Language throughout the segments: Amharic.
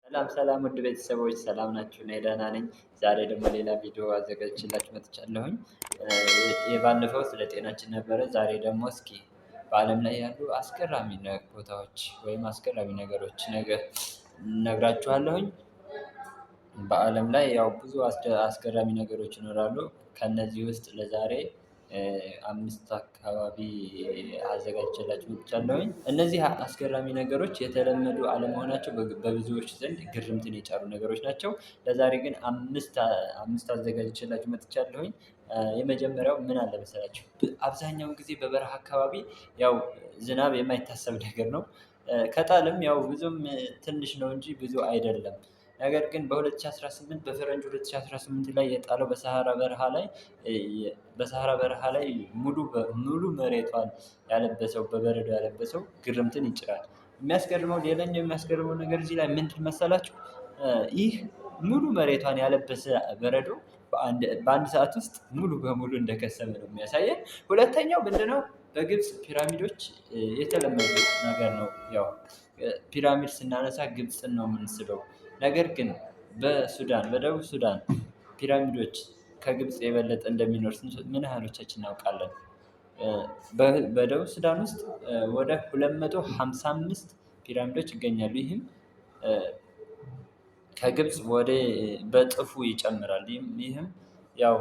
ሰላም ሰላም ውድ ቤተሰቦች፣ ሰላም ናችሁ? እኔ ደህና ነኝ። ዛሬ ደግሞ ሌላ ቪዲዮ አዘጋጅቼላችሁ መጥቻለሁኝ። የባለፈው ስለ ጤናችን ነበረ። ዛሬ ደግሞ እስኪ በዓለም ላይ ያሉ አስገራሚ ቦታዎች ወይም አስገራሚ ነገሮች ነገር እነግራችኋለሁኝ። በዓለም ላይ ያው ብዙ አስገራሚ ነገሮች ይኖራሉ። ከእነዚህ ውስጥ ለዛሬ አምስት አካባቢ አዘጋጅቼላችሁ መጥቻለሁኝ። እነዚህ አስገራሚ ነገሮች የተለመዱ አለመሆናቸው በብዙዎች ዘንድ ግርምትን የጫሩ ነገሮች ናቸው። ለዛሬ ግን አምስት አዘጋጅቼላችሁ መጥቻለሁኝ። የመጀመሪያው ምን አለ መሰላችሁ? አብዛኛውን ጊዜ በበረሃ አካባቢ ያው ዝናብ የማይታሰብ ነገር ነው። ከጣልም ያው ብዙም ትንሽ ነው እንጂ ብዙ አይደለም። ነገር ግን በ2018፣ በፈረንጅ 2018 ላይ የጣለው በሰሃራ በረሃ ላይ ሙሉ መሬቷን ያለበሰው፣ በበረዶ ያለበሰው ግርምትን ይጭራል። ሌላኛው የሚያስገርመው ነገር እዚህ ላይ ምንድን መሰላችሁ? ይህ ሙሉ መሬቷን ያለበሰ በረዶ በአንድ ሰዓት ውስጥ ሙሉ በሙሉ እንደከሰመ ነው የሚያሳየን። ሁለተኛው ምንድነው? በግብፅ ፒራሚዶች የተለመዱ ነገር ነው። ያው ፒራሚድ ስናነሳ ግብፅን ነው የምንስለው። ነገር ግን በሱዳን፣ በደቡብ ሱዳን ፒራሚዶች ከግብፅ የበለጠ እንደሚኖር ምን ያህሎቻችን እናውቃለን? በደቡብ ሱዳን ውስጥ ወደ 255 ፒራሚዶች ይገኛሉ። ይህም ከግብፅ ወደ በእጥፉ ይጨምራል። ይህም ያው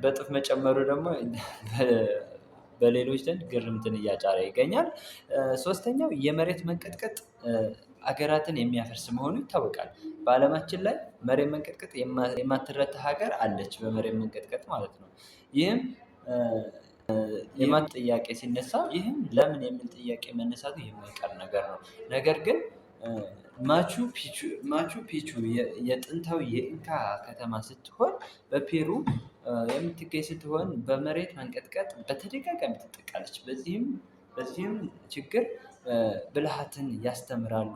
በእጥፍ መጨመሩ ደግሞ በሌሎች ዘንድ ግርምትን እያጫረ ይገኛል። ሶስተኛው የመሬት መንቀጥቀጥ አገራትን የሚያፈርስ መሆኑ ይታወቃል። በአለማችን ላይ መሬት መንቀጥቀጥ የማትረታ ሀገር አለች፣ በመሬት መንቀጥቀጥ ማለት ነው። ይህም የማን ጥያቄ ሲነሳ፣ ይህም ለምን የሚል ጥያቄ መነሳቱ የማይቀር ነገር ነው። ነገር ግን ማቹ ፒቹ የጥንታዊ የኢንካ ከተማ ስትሆን፣ በፔሩ የምትገኝ ስትሆን፣ በመሬት መንቀጥቀጥ በተደጋጋሚ ትጠቃለች። በዚህም ችግር ብልሃትን ያስተምራሉ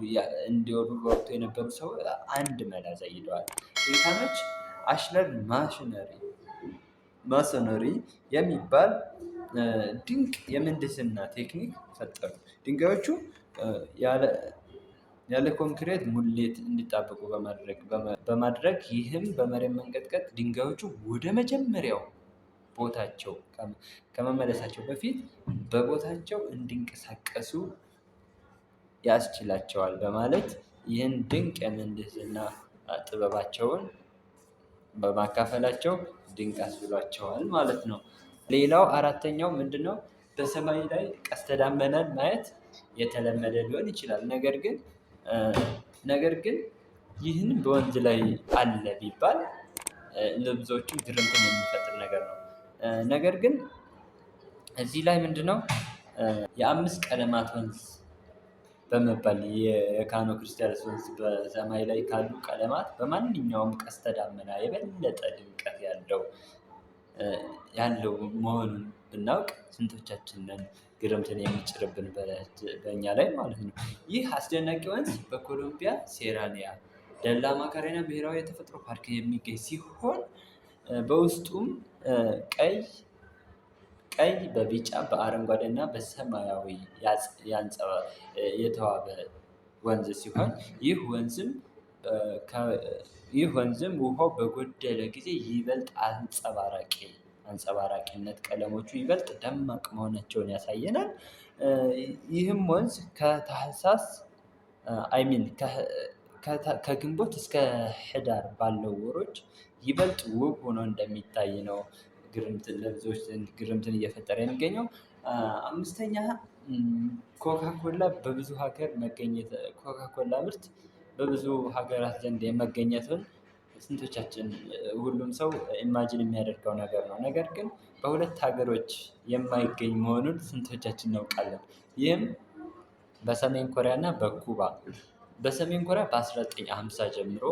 እንዲወዱ በወቅቱ የነበሩ ሰው አንድ መላ ዘይደዋል። ኢንካኖች ashlar masonry የሚባል ድንቅ የምህንድስና ቴክኒክ ፈጠሩ። ድንጋዮቹ ያለ ኮንክሪት ሙሌት እንዲጣበቁ በማድረግ፣ ይህም በመሬት መንቀጥቀጥ ድንጋዮቹ ወደ መጀመሪያው ቦታቸው ከመመለሳቸው በፊት በቦታቸው እንዲንቀሳቀሱ ያስችላቸዋል በማለት ይህን ድንቅ የምህንድስና ጥበባቸውን በማካፈላቸው ድንቅ አስብሏቸዋል ማለት ነው። ሌላው አራተኛው ምንድነው? በሰማይ ላይ ቀስተ ደመናን ማየት የተለመደ ሊሆን ይችላል። ነገር ግን ይህን በወንዝ ላይ አለ ቢባል ለብዙዎቹ ግርምትን የሚፈጥር ነገር ነው። ነገር ግን እዚህ ላይ ምንድነው? የአምስት ቀለማት ወንዝ በመባል የካኖ ክርስቲያኖስ ወንዝ በሰማይ ላይ ካሉ ቀለማት በማንኛውም ቀስተ ዳመና የበለጠ ድምቀት ያለው መሆኑን ብናውቅ ስንቶቻችንን ግርምትን የሚጭርብን በእኛ ላይ ማለት ነው። ይህ አስደናቂ ወንዝ በኮሎምቢያ ሴራኒያ ደላ ማካሬና ብሔራዊ የተፈጥሮ ፓርክ የሚገኝ ሲሆን፣ በውስጡም ቀይ በቢጫ፣ በአረንጓዴ እና በሰማያዊ የተዋበ ወንዝ ሲሆን፣ ይህ ወንዝም ውሃው በጎደለ ጊዜ ይበልጥ አንጸባራቂነት ቀለሞቹ ይበልጥ ደማቅ መሆናቸውን ያሳየናል። ይህም ወንዝ ከታህሳስ፣ I mean ከግንቦት እስከ ህዳር ባለው ወሮች ይበልጥ ውብ ሆኖ እንደሚታይ ነው ግርምትን ለብዙዎች ዘንድ ግርምትን እየፈጠረ የሚገኘው። አምስተኛ፣ ኮካኮላ በብዙ ሀገር መገኘት፣ ኮካኮላ ምርት በብዙ ሀገራት ዘንድ የመገኘቱን ስንቶቻችን፣ ሁሉም ሰው imagine የሚያደርገው ነገር ነው። ነገር ግን በሁለት ሀገሮች የማይገኝ መሆኑን ስንቶቻችን እናውቃለን? ይህም በሰሜን ኮሪያ እና በኩባ። በሰሜን ኮሪያ በ1950 ጀምሮ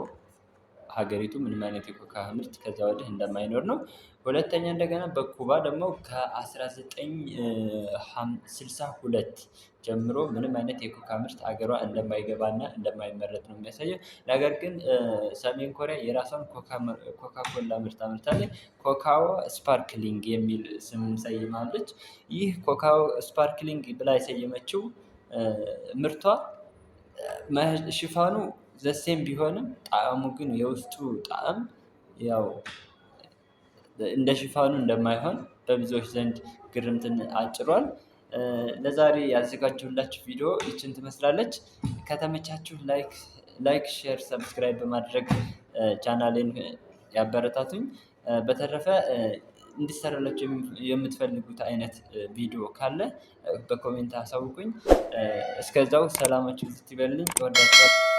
ሀገሪቱ ምንም አይነት የኮካ ምርት ከዛ ወዲህ እንደማይኖር ነው። ሁለተኛ እንደገና በኩባ ደግሞ ከ1962 ጀምሮ ምንም አይነት የኮካ ምርት ሀገሯ እንደማይገባና እንደማይመረት ነው የሚያሳየው። ነገር ግን ሰሜን ኮሪያ የራሷን ኮካ ኮላ ምርት አምርታለች። ኮካዎ sparkling የሚል ስም ሰይማለች። ይህ ኮካዎ sparkling ብላ የሰየመችው ምርቷ ሽፋኑ The same ቢሆንም ጣዕሙ ግን የውስጡ ጣዕም ያው እንደ ሽፋኑ እንደማይሆን በብዙዎች ዘንድ ግርምትን አጭሯል። ለዛሬ ያዘጋጀሁላችሁ ቪዲዮ ይችን ትመስላለች። ከተመቻችሁ like፣ share፣ subscribe በማድረግ ቻናሌን ያበረታቱኝ። በተረፈ እንዲሰራላችሁ የምትፈልጉት አይነት ቪዲዮ ካለ በ comment አሳውቁኝ። እስከዛው ሰላማችሁ ይብዛልኝ። እወዳችኋለሁ።